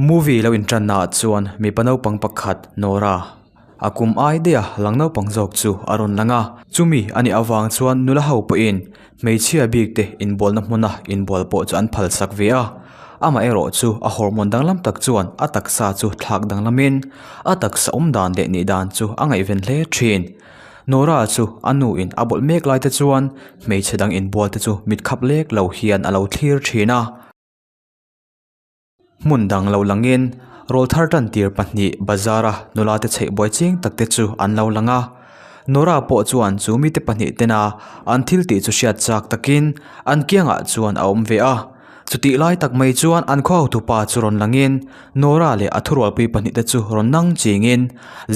Movie lo inṭanna ah chuan mipa naupang pakhat Nora a kum ai daih a lang naupang zawk chu a rawn lang a, chumi a nih avang chuan nula ho pawhin hmeichhia bik te inbualna hmuna inbual pawh chu an phal sak ve a, amaherawh chu a hormone danglam tak chuan a taksa chu thlak danglamin a taksa awm dan leh nih dan chu a ngaihven hle thin. Nora chu a nu in a bawlh mek lai te chuan hmeichhe dang inbual te chu mit khap lek lo hian a lo thlir thin a. Hmun dang lo langin rawlthar tan tir pahnih bazara nula te chheih buai ching tak te chu an lo lang a. Nora pawh chuan chu mite pahnih tena an thil tih chu hriat chak takin an kiangah chuan a awm ve a. Chutih lai tak mai chuan an khaw hotupa chu rawn langin Nora leh a thurualpui pahnih te chu rawn nang chingin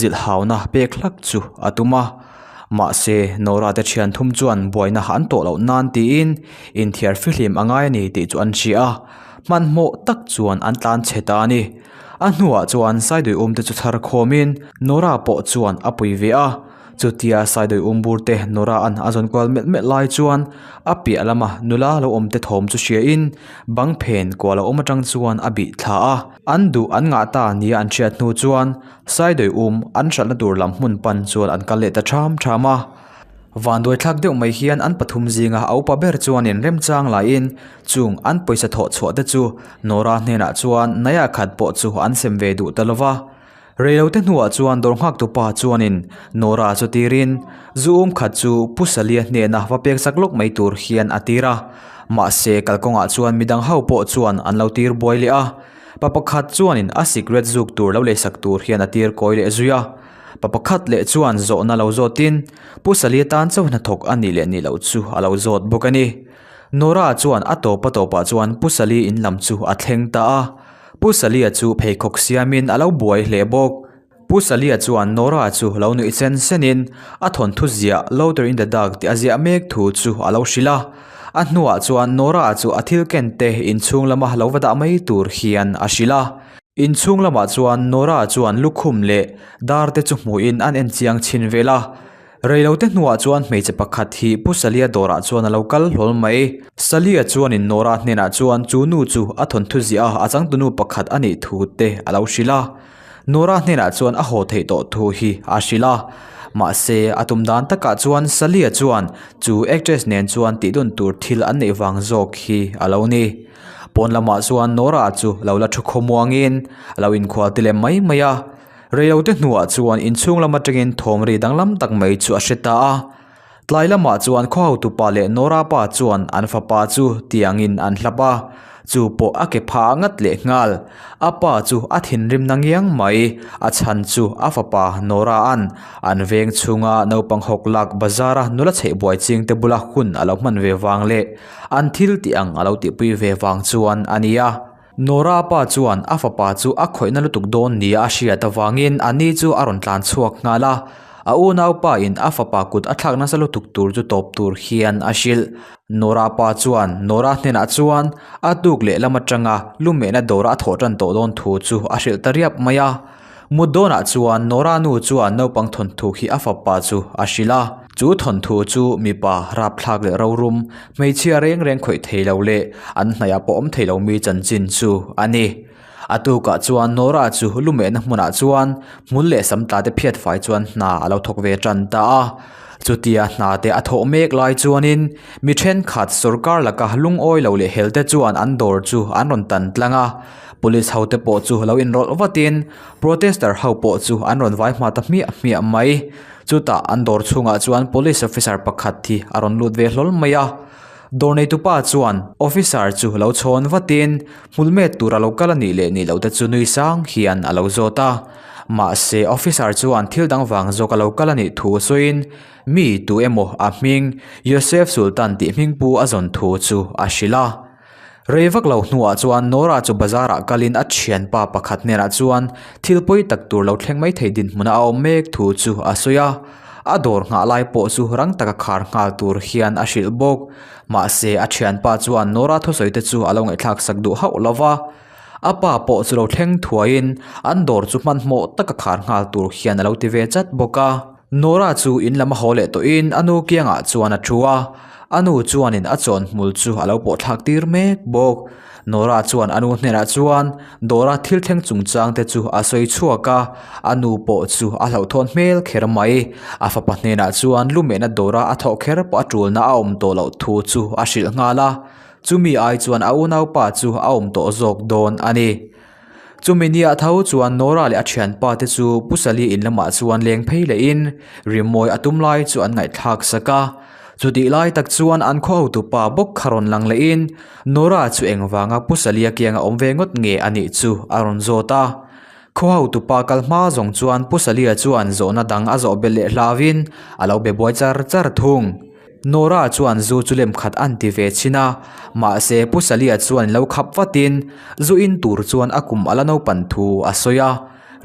zilh hauna pek hlak chu a tum a. Mahse Nora te thian thum chuan buaina an tawh loh nan tiin inthiar fihlim a ngai a ni tih chu an hria a. Hmanhmawh tak chuan an tlan chhe ta a ni. A hnuah chuan Saidui um te chu chhar khawmin Nora pawh chuan a pui ve a. Chutia Saidui um bur te Nora an a zawn kual melh melh lai chuan a piah lama nula lo awm te thawm chu hriain bang phen kual a awm atang chuan a bih thla a. An duh an ngah ta nia an hriat hnu chuan Saidui um an hralhna tur lam hmun pan chuan an kal leh ta ṭham ṭham a. Vanduai thlak deuh mai hian an pathum zinga a upa ber chuanin remchang laiin chung an pawisa thawh chhuah te chu Nora hnenah chuan Naya khat pawh chu an sem ve duh ta lova. Reilote hnuah chuan dawr nghak tupa chuanin Nora chu tirin zu um khat chu Pu Salia hnena va pek sak lawk mai tur hian a tir a. Mahse kalkawngah chuan midang ho pawh chuan an lo tir buai leh a. Pa pakhat chuanin a sikret zuk tur lo leisak tur hian a tir kawi leh zui a. Pa pakhat leh chuan zawhna lo zawtin Pu Salia tan chauh hnathawk a nih leh nih loh chu a lo zawt bawk a ni. Nora chuan a tawp a tawpah chuan Pu Sali in lam chu a thleng ta a. Pu Salia chu pheikhawk siamin a lo buai hle bawk. Pu Salia chuan Nora chu lo nuih sen senin a thawnthu ziah Louder in the Dark tih a ziah mek thu chu a lo hrilh a. A hnuah chuan Nora chu a thil ken te inchhung lama lo va dah mai tur hian a hrilh a. Inchhung lamah chuan Nora chuan lukhum leh dar te chu hmuhin an en chiang chhin vel a. Reilote hnuah chuan hmeichhe pakhat hi Pu Salia dawrah chuan a lo kal hlawl mai. Salia chuanin Nora hnenah chuan chu nu chu a thawnthu ziah a, a changtunu pakhat a nih thu te a lo hrilh a. Nora hnenah chuan a haw theih tawh thu hi a hrilh a. Mahse, a tum dan takah chuan Salia chuan chu actress nen chuan tihdun tur thil an neih vang zawk hi a lo ni. Pawn lamah chuan Nora chu lo la thu khawmuangin a lo inkhual ti lem mai mai a. Reilote hnuah chuan inchhung lam atangin thawm ri danglam tak mai chu a hre ta a. Tlai lamah chuan khaw hotupa leh Nora pa chuan an fapa chu tiangin an hlap a, chu pawh a ke phah ngat leh nghal. A pa chu a thinrim na ngiang mai, a chhan chu a fapa Nora an an veng chhunga naupang hawk lak bazara nula chheih buai chingte bula hun a lo hman ve vang leh An thil tih ang a lo tihpui ve vang chuan a ni a. Nora pa chuan a fapa chu a khawihna lutuk dawn nia a hriat avangin a ni chu a rawn tlan chhuak nghal a. A unaupa in a fapa kut a thlak nasa lutuk tur chu tawp tur hian a hrilh. Nora pa chuan Nora hnenah chuan a tuk lehlam atanga lumehna dawra a thawh tan tawh dawn thu chu a hrilh ta riap mai a. Mut dawnah chuan Nora nu chuan naupang thawnthu hi a fapa chu a hrilh a. Chu thawnthu chu mipa rapthlak leh rorum, hmeichhia reng reng khawih thei lo leh an hnaihah pawh awm thei lomi chanchin chu a ni. A tukah chuan Nora chu lumehna hmunah chuan hmul leh samtla te phiat fai chuan hna a lo thawk ve tan ta a. Chutia hna te a thawh mek lai chuanin mi thenkhat sorkar laka lungawi lo leh hel te chuan an dawr chu an rawn tan tlang a. Police ho te pawh chu lo inrawlh vatin protester ho pawh chu an rawn vai hma ta hmiah hmiah mai. Chutah an dawr chhungah chuan police officer pakhat hi a rawn lut ve hlawl mai a. Dawr neitupa chuan officer chu lo chhawn vatin hmul met tura lo kal a nih leh nih loh te chu nui sang hian a lo zawt a. Mahse officer chuan thil dang vang zawk a lo kal a nih thu sawiin mi tu emaw a hming Yosef Sultan tih hming pu a zawn thu chu a hrilh a. Rei vak lo hnuah chuan Nora chu bazar ah kalin a thianpa pakhat hnenah chuan thil pawi tak tur lo thleng mai thei dinhmuna a awm mek thu chu a sawi a. A dawr nghah lai pawh chu rang taka khar nghal tur hian a hrilh bawk. Mahse a thianpa chuan Nora thusawi te chu a lo ngaihthlak sak duh hauh lo va. A pa pawh chu lo thleng thuaiin an dawr chu hmanhmawh taka khar nghal tur hian a lo ti ve chat bawk a. Nora chu in lam a haw leh tawhin a nu kiangah chuan a thu a, a nu chuanin a chawn hmul chu a lo pawh thlak tir mek bawk. Nora chuan a nu hnenah chuan dawra thil thleng chungchang te chu a sawi chhuak a, a nu pawh chu a hlauhthawn hmel kher mai. A fapa hnenah chuan lumehna dawra a thawh kher pawh a tulna a awm tawh loh thu chu a hrilh nghal a, chumi ai chuan a unaupa chu a awm tawh zawk dawn a ni. Chumi nia tho chuan Nora leh a thianpa te chu Pu Sali in lamah chuan leng phei lehin rimawi a tum lai chu an ngaihthlak sak a. Chutih lai tak chuan an khaw hotupa bawk kha rawn lang lehin Nora chu engvanga Pu Salia kianga awm ve ngawt nge a nih chu a rawn zawt a. Khaw hotupa kal hma zawng chuan Pu Salia chuan zawhna dang a zawh belh leh hlauhin a lo be buai char char thung. Nora chuan zu chu lem khat an ti ve chhin a, mahse Pu Salia chuan lo khap vatin zu in tur chuan a kum a la naupan thu a sawi a.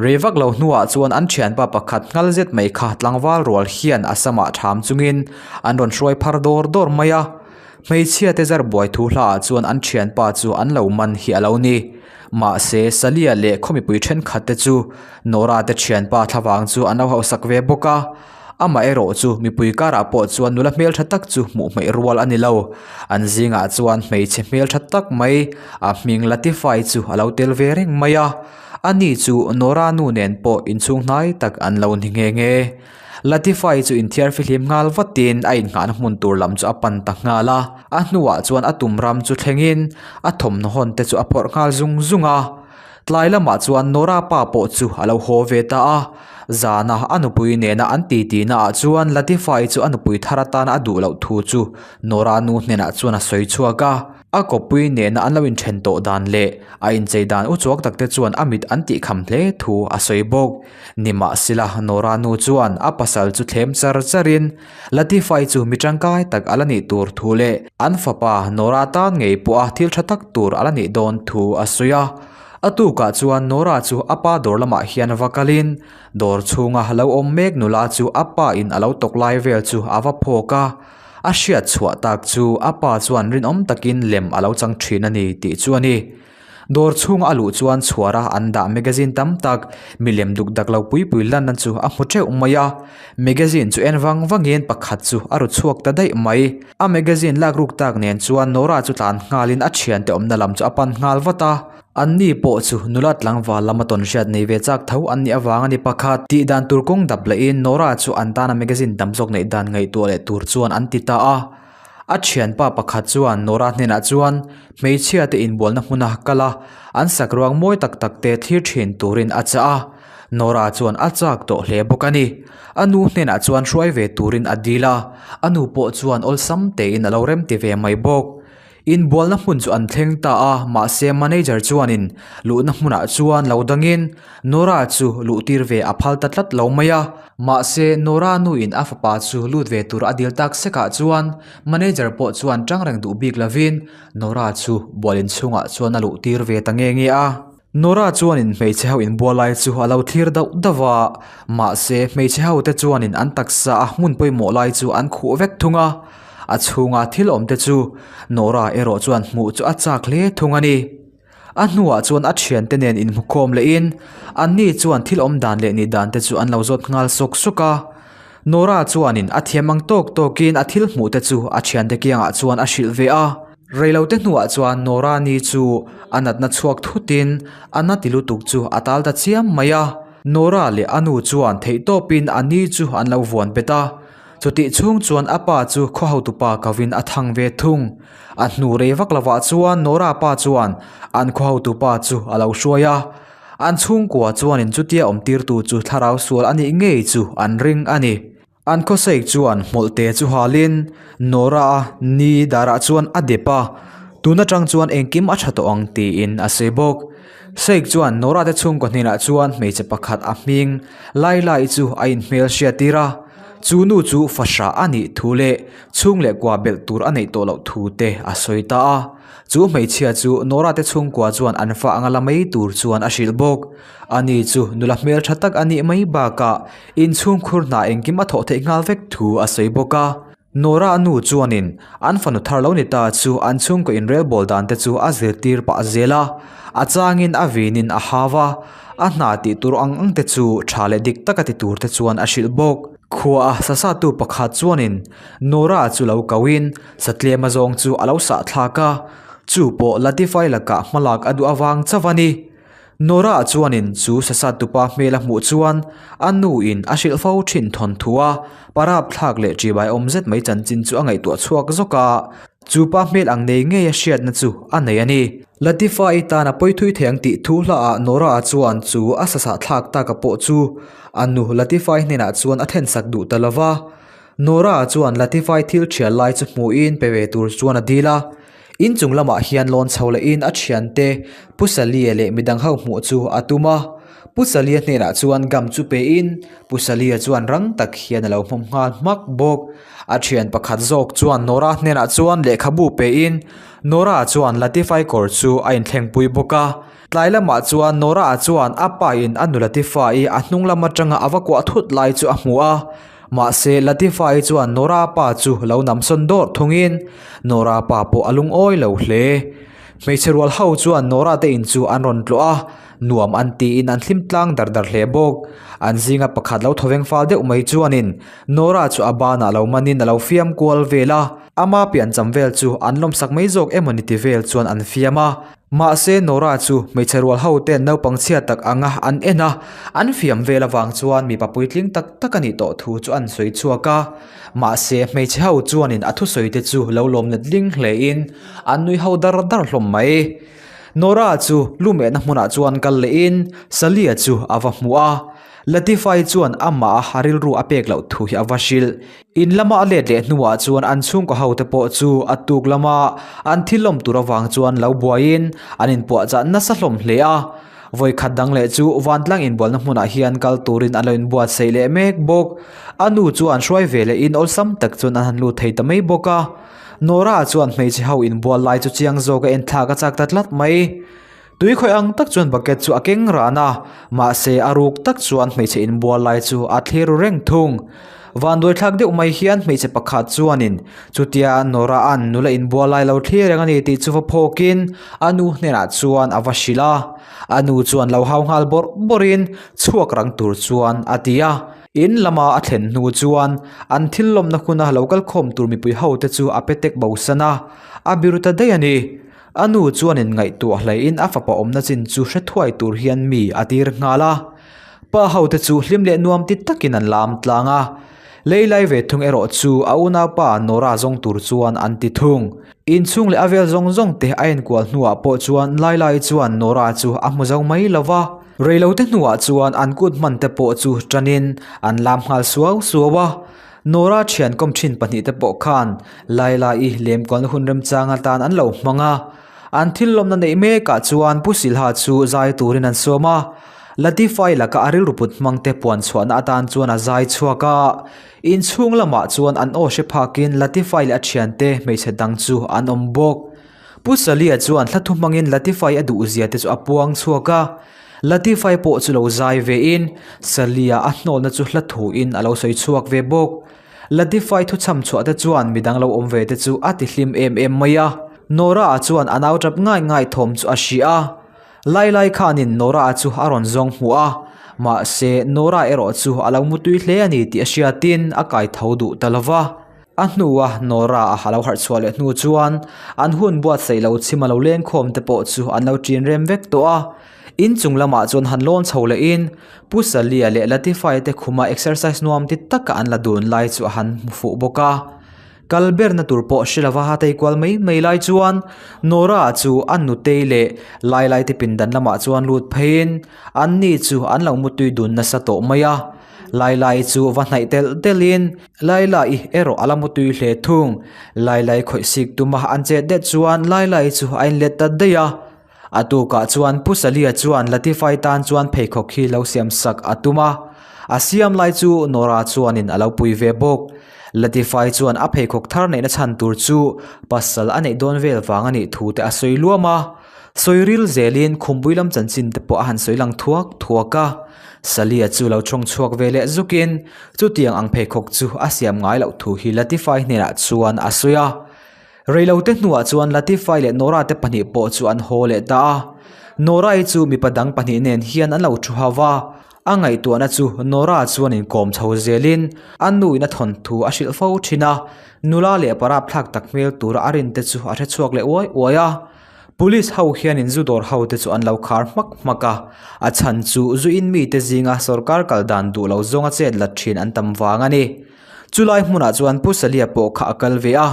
Rei vak lo hnuah chuan an thianpa pakhat nghal zet mai kha tlangval rual hian a samah tham chungin an rawn hruai phar dawr dawr mai a. Hmeichhia te zar buai thu hlaah chuan an thianpa chu an lo man hi a lo ni. Mahse Salia leh khaw mipui thenkhat te chu Nora te thianpa thlavang chu an lo hausak ve bawk a. Amah erawh chu mipui karah pawh chuan nula hmeltha tak chu hmuh hmeih rual a ni lo. An zingah chuan hmeichhe hmeltha tak mai a hming Latifai chu a lo tel ve reng mai a. Ani chu Nora nu nen pawh inchhung hnai tak an lo ni nghe nghe. Latifai chu inthiar fihlim nghal vatin a innghahna hmun tur lam chu a pan ta nghal a. A hnuah chuan a tum ram chu thlengin a thawmhnaw hawn te chu a phawrh nghal zung zung a. Tlai lamah chuan Nora pa pawh chu a lo haw ve ta a, zana a nupui nena an titi naah chuan Latifai chu a nupui thar atana a duh loh thu chu Nora nu hnenah chuan a sawi chhuak a. A kawppui nena an lo inthen tawh dan leh a inchei dan uchuak takte chuan a mit an tihkham hle thu a sawi bawk. Nimahsela Nora nu chuan a pasal chu thlem char charin Latifai chu mi tangkai tak a la nih tur thu leh an fapa Nora tan ngei pawha thil tha tak tur a la nih dawn thu a sawi a. A tukah chuan Nora chu a pa dawr lamah hian va kalin dawr chhunga lo awm mek nula chu a pa in a lo tawk lai vel chu a va phawk a. A hriat chhuah tak chu a pa chuan rinawm takin lem a lo chang thin a ni tih chu a ni. Dawr chhunga a luh chuan chhuara an dah magazine tam tak milem duk dak lo pui pui lanna chu a hmu teuh mai a. Magazine chu en vang vangin pakhat chu a ru chhuak ta daih mai. A magazine lak ruk tak nen chuan Nora chu tlan nghalin a thiante awmna lam chu a pan nghal vat a. Anni pawh chu nula tlangval lama tawn hriat nei ve chak tho an nih avang a ni pakhat. Tih dan tur kawng dap lehin Nora chu an tana magazine tam zawk neih dan ngaihtuah leh tur chuan an ti ta a. A thianpa pakhat chuan Nora hnenah chuan hmeichhia te inbualna hmuna kal a, an sakruang mawi tak tak te thlir thin turin a chah a. Nora chuan a chak tawh hle bawk a ni. A nu hnenah chuan hruai ve turin a dil a, a nu pawh chuan awlsam tein a lo remti ve mai bawk. Inbualna hmun chu an thleng ta a, mahse manager chuanin luhna hmunah chuan lo dangin Nora chu luhtir ve a phal ta tlat lo mai a. Mahse, Nora nuin a fapa chu lut ve tur a dil tak sekah chuan manager pawh chuan tang reng duh bik lovin Nora chu bual inchhungah chuan a luhtir ve ta nge nge a. Nora chuanin hmeichhe ho inbual lai chu a lo thlir dauh dauh a, mahse hmeichhe ho te chuanin an taksa a hmun pawimawh lai chu an khuh vek thung a. A chhunga thil awm te chu Nora erawh chuan hmuh chu a chak hle thung a ni. A hnuah chuan a thiante nen inhmukhawm lehin anni chuan thil awm dan leh nih dan te chu an lo zawt nghal sawk sawk a. Nora chuanin a thiam ang tawk tawkin a thil hmuh te chu a thiante kiangah chuan a hrilh ve a. Reilote hnuah chuan Nora ni chu a natna chhuak thutin a na ti lutuk chu a tal ta chiam mai a. Nora leh a nu chuan theihtawpin a ni chu an lo vuan bet a. Chutih chhung chuan a pa chu khaw hotupa kovin a thang ve thung. A hnu rei vak lovah chuan Nora pa chuan an khaw hotupa chu a lo hruai a. An chhungkua chuanin chutia awm tirtu chu thlarau sual a nih ngei chu an ring a ni. An khawsaik chuan hmawlhte chu halin Nora a ni darah chuan a dep a, tun atang chuan engkim a tha tawh ang tiin a sawi bawk. Saik chuan Nora te chhungkaw hnenah chuan hmeichhe pakhat a hming Laila-i chu a inhmel hriattir a. Chu nu chu fahrah a nih thu leh chhung leh kua belh tur a neih tawh loh thu te a sawi ta a. Chu hmeichhia chu Nora te chhungkua chuan an fa anga la mai tur chuan a hrilh bawk. Ani chu nula hmeltha tak a nih mai bakah inchhungkhur hna engkim a thawh theih nghal vek thu a sawi bawk a. Nora nu chuanin an fanu thar lo ni ta chu an chhungkaw inrelbawl dan te chu a zirtir pah zel a, a changin a vinin a hau a, a hna tih tur ang ang te chu tha leh dik taka ti tur te chuan a hrilh bawk. Khua a sasatu pakhat chuanin Nora chu lo koin satlem azawng chu a lo sah thlak a. Chu pawh Latifai lakah hmalak a duh avang chauh a ni. Nora chuanin chu sasat tupa hmel a hmuh chuan a nu in a hrilh fo thin thawnthu a, parap thlak leh ṭibai awm zet mai chanchin chu a ngaihtuah chhuak zawk a. Chu pa hmel ang nei ngei a hriatna chu a nei a ni. Latifa-i tan a pawi thui thei ang tih thu hlaah Nora chuan chu a sasah thlak taka pawh chu a nu Latifa-i hnenah chuan a thensak duh ta lo va. Nora chuan Latifa-i thil thial lai chu hmuhin pe ve tur chuan a dil a. Inchung lamah hian lawn chho lehin a thiante Pu Salia leh midang ho hmuh chu a tum a. Pu Salia hnenah chuan gam chu pein Pu Salia chuan rang tak hian a lo hmawm nghal hmak bawk. A thian pakhat zawk chuan Nora hnenah chuan lehkhabu pein Nora chuan Latifai kawr chu a inthlengpui bawk a. Tlai lamah chuan Nora chuan a pain a nu Latifai a hnung lam atanga a va kuah thut lai chu a hmu a. Mahse Latifai chuan Nora pa chu lo namsawn dawrh thungin Nora pa pawh a lungawi lo hle. Hmeichhe rual ho chuan Nora te in chu an rawn tlawh a, nuam an tiin an hlim tlang dar dar hle bawk. An zinga pakhat lo thawveng fal deuh mai chuanin Nora chu a banah lo manin a lo fiam kual vel a, ama piancham vel chu an lawmsak mai zawk emaw ni ti vel chuan an fiam a. Mahse Nora chu hmeichhe rual ho ten naupang chhia tak anga an en a, an fiam vel avang chuan mipa puitling tak tak a nih tawh thu chu an sawi chhuak a. Mahse hmeichhe ho chuanin a thusawi te chu lo lawm let ling hle in an nui ho dar dar hlawm mai. Nora chu lumehna hmunah chuan kal leh in Salia chu a va hmu a, Latifai chuan amah a rilru a pek loh thu hi a va hrilh. In lama a let leh hnuah chuan an chhungkaw ho te pawh chu a tuk lama an thil lawm tur avang chuan lo buaiin an inpuahchah nasa hlawm hle a. Vawi khat dang leh chu vantlang inbualna hmunah hian kal turin an lo inbuatsaih leh mek bawk. A nu chu an hruai ve lehin awlsam tak chuan an han lut thei ta mai bawk a. Nora chuan hmeichhe ho inbual lai chu chiang zawk a enthlak a chak ta tlat mai. Tui khawih ang tak chuan bucket chu a keng ran a, mahse a ruk tak chuan hmeichhe inbual lai chu a thlir ru reng thung. Vanduai thlak deuh mai hian hmeichhe pakhat chuanin chutia Nora an nula inbual lai lo thlir reng a ni tih chu va phawkin a nu hnenah chuan a va hrilh a. A nu chuan lo hau nghal bawrh bawrhin chhuak rang tur chuan a ti a. In lama a thlen hnu chuan an thil lawmna huna lo kal khawm tur mipui hote chu a pe tek bosan a, a biru ta daih a ni. A nu chuanin ngaihtuah hleiin a fapa awmna chin chu hre thuai tur hian mi a tir nghal a. Pa hote chu hlim leh nuam ti takin an lam tlang a. Leilai ve thung erawh chu a unaupa Nora zawng tur chuan an ti thung. Inchhung leh a vel zawng zawng te a enkual hnuah pawh chuan Lailai chuan Nora chu a hmu zo mai lo va. Reilote hnuah chuan an kut hman te pawh chu tanin an lam nghal suau suau a. Nora thian kawm thin pahnihte pawh khan Laila-i lemkualna hun remchang atan an lo hmang a. An thil lawmna neih mekah chuan Pu Silha chu zai turin an sawm a. Latifai laka a rilru put hmangte puan chhuahna atan chuan a zai chhuak a. Inchhung lamah chuan an aw hre phakin Latifai leh a thiante hmeichhe dang chu an awm bawk. Pu Salia chuan hla thu hmangin Latifai a duhzia te chu a puang chhuak a. Latifai pawh chu lo zai vein Salia a hnawlna chu hla thuin a lo sawi chhuak ve bawk. Latifai thuchham chhuah te chuan midang lo awm ve te chu a ti hlim em em mai a. Nora-a chuan a nau tap ngai ngai thawm chu a hria a. Lai lai khanin Nora-a chu a rawn zawng hmuh a, mahse Nora erawh chu a lo mutui hle a ni tih a hriatin a kai tho duh ta lo va. A hnua Nora a lo harh chhuah leh hnu chuan an hun buatsaih lo chhim a lo leng khawm te pawh chu an lo ṭin rem vek tawh a. Inchung lamah chuan han lawn chho lehin Pu Salia leh Latifai te khuma exercise nuam ti taka an la dun lai chu a han hmu fuh bawk a. Kal berna tur pawh hre lova ha tei kual mai mai lai chuan Nora chu a nutei leh Lailai te pindan lamah chuan lut pheiin anni chu an lo mutui dun nasa tawh mai a. Lailai chu va hnaih telh telhin Lailai erawh a la mutui hle thung. Lailai khawih sik tuma an chet det chuan Lailai chu a inlet ta daih a. A tukah chuan Pu Salia chuan Latifai tan chuan pheikhawk hi lo siam sak a tum a. A siam lai chu Nora chuanin a lo pui ve bawk. Latifai chuan a pheikhawk thar neihna chhan tur chu pasal a neih dawn vel vang a nih thu te a sawi luam a. Sawi ril zelin khumpui lam chanchin te pawh a han sawi lang thuak thuak a. Salia chu lo chawng chhuak ve leh zukin chutiang ang pheikhawk chu a siam ngai loh thu hi Latifai hnenah chuan a sawi a. Reilote hnuah chuan Latifai leh Nora te pahnih pawh chu an haw leh ta a. Nora-i chu mipa dang pahnih nen hian an lo thu hau a, a ngaihtuahna chu Nora chuan inkawm chho zelin a nuin a thawnthu a hrilh fo thin a, nula leh parap thlak tak hmel tura a rin te chu a hre chhuak leh uai uai a. Police ho hianin zu dawr ho te chu an lo khar hmak hmak a, a chhan chu zu in mite zinga sorkar kal dan duh lo zawnga chet la thin an tam vang a ni. Chulai hmunah chuan Pu Salia pawh kha a kal ve a,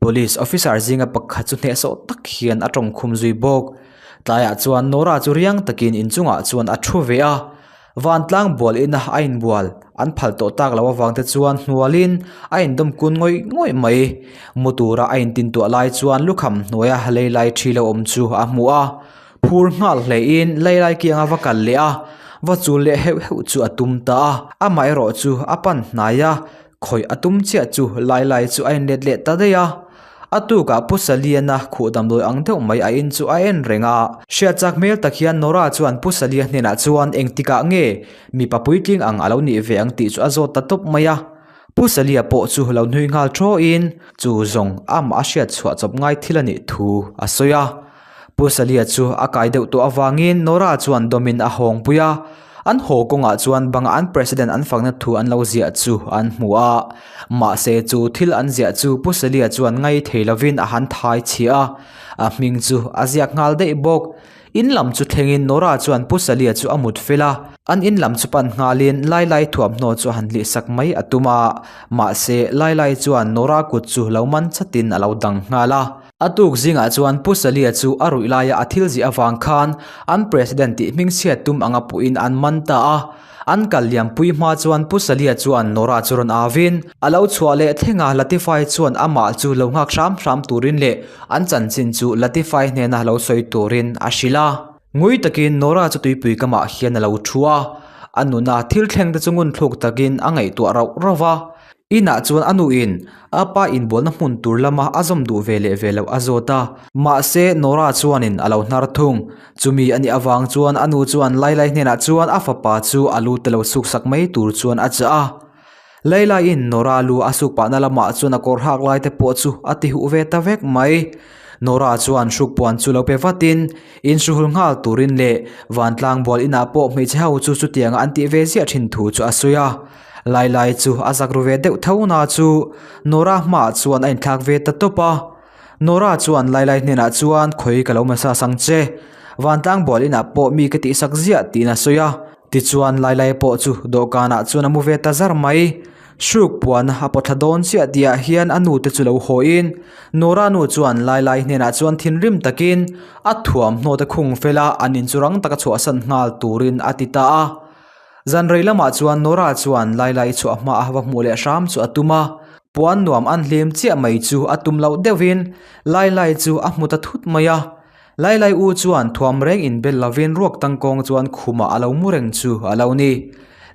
Police officer zinga pakhat chu hnehsawh tak hian a tawngkhum zui bawk. Tlaiah chuan Nora chu riang takin inchungah chuan a thu ve a, Vantlang bual ina a inbual an phal tawh tak loh avang te chuan hnualin a indawm kun ngawih ngawih mai. Mu tura a intintuah lai chuan lukham hnuaia leilai thi lo awm chu a hmu a, phur nghal hlein leilai kianga va kal leh a, va chul leh heuh heuh chu a tum ta a. Amaherawh chu a pan hnai a, khawih a tum chiah chu lailai chu a inlet leh ta daih a. A tukah Pu Saliana khuh damdawi ang deuh mai a in chu a en reng a. Hriat chak hmel tak hian Nora chuan Pu Salia hnenah chuan engtikah nge mipa puitling ang a lo nih ve ang tih chu a zawt ta tawp mai a. Pu Salia pawh chu lo nui nghal thawhin chu zawng amah a hriat chhuah chawp ngai thil a nih thu a sawi a. Pu Salia chu a kai deuh tawh avangin Nora chuan dawmin a hawngpui a, an haw kawngah chuan banga an President an fakna thu an lo ziah chu an hmu a. Mahse chu thil an ziah chu Pu Salia chuan ngai thei lovin a han thai chhiah a, a hming chu a ziak nghal daih bawk. In lam chu thlengin Nora chuan Pu Salia chu a mut fel a, an in lam chu pan nghalin Lailai thuamhnaw chu a han hlih sak mai a tum a, mahse Lailai chuan Nora kut chu lo man chatin a lo dang nghal a. A tuk zingah chuan Pu Salia chu a ruih laia a thil zih avang khan an President tih hmingchhiat tum anga puhin an man ta a. An kal liampui hma chuan Pu Salia chuan Nora chu rawn avin a lo chhuah leh thleng a, Latifai chuan amah chu lo nghak hram hram turin leh an chanchin chu Latifai hnena lo sawi turin a hrilh a. Ngui takin Nora chu tuipui kamah hian a lo thu a, a nuna thil thleng te chu ngunthluk takin a ngaihtuah rauh rauh va. Inah chuan a nuin a pa inbualna hmun tur lama a zawm duh ve leh ve loh a zawt a, mahse Nora chuanin a lo hnar thung. Chumi a nih avang chuan a nu chuan Lailai hnenah chuan a fapa chu a lu te lo suksak mai tur chuan a chah a. Lailaiin Nora lu a suk pahna lamah chuan a kawr hak lai te pawh chu a ti huh ve ta vek mai. Nora chuan hrukpuan chu lo pe vatin inhruhul nghal turin leh vantlang bual inah pawh hmeichhe ho chu chutianga an tih ve ziah thin thu chu a sawi a. Lai lai chu a zak ru ve deuh tho na chu Nora hmaah chuan a inthlak ve ta tawp a. Nora chuan Lai lai hnenah chuan khawi ka lo massage ang che. Vantlang bual inah pawh mi ka tihsak ziah tiin a sawi a. Tichuan Lai lai pawh chu dawhkanah chuan a mu ve ta zar mai. Hruk puan a pawt thla dawn chiah tihah hian a nu te chu lo hawiin Nora nu chuan Lai lai hnenah chuan thinrim takin a thuamhnaw te khung fel a an in chu rang taka chhuahsan nghal turin a ti ta a. Zan rei lamah chuan Nora chuan Laila-i chhuah hma a va hmuh leh hram chu a tum a, puan nuam an hlim chiah mai chu a tum loh deuhin Laila-i chu a hmu ta thut mai a. Laila-i u chuan thuam reng inbel lovin ruak tangkawng chuan khumah a lo mu reng chu a lo ni.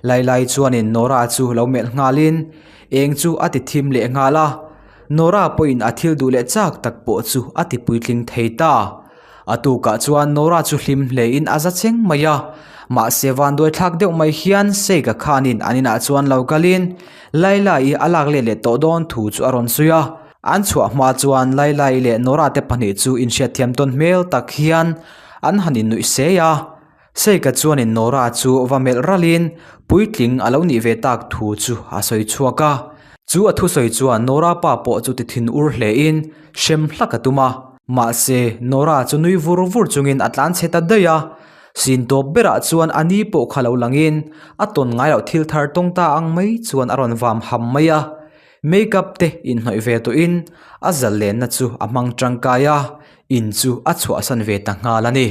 Laila-i chuanin Nora chu lo melh nghalin eng chu a ti thim leh nghal a, Nora pawhin a thil duh leh chak tak pawh chu a ti puitling thei ta. A tukah chuan Nora chu hlim hlein a za cheng mai a, mahse vanduai thlak deuh mai hian Seika khanin an inah chuan lo kalin Laila-i a lak let leh tawh dawn thu chu a rawn sawi a. An chhuah hma chuan Laila-i leh Nora te pahnih chu inhriatthiam tawn hmel tak hian an han innuih sei a. Seika chuanin Nora chu va melh ralin puitling a lo nih ve tak thu chu a sawi chhuak a. Chu a thusawi chuan Nora pa pawh chu ti thin ur hlein hrem hlak a tum a. Mahse, Nora chu nui vur vur chungin a tlan chhe ta daih a. Sin tawp berah chuan a ni pawh kha lo langin a tawn ngai loh thil thar tawng ta ang mai chuan a rawn vam ham mai a. Makeup te inhnawih ve tawhin a zallenna chu a hmang tangkai a, in chu a chhuahsan ve ta nghal a ni.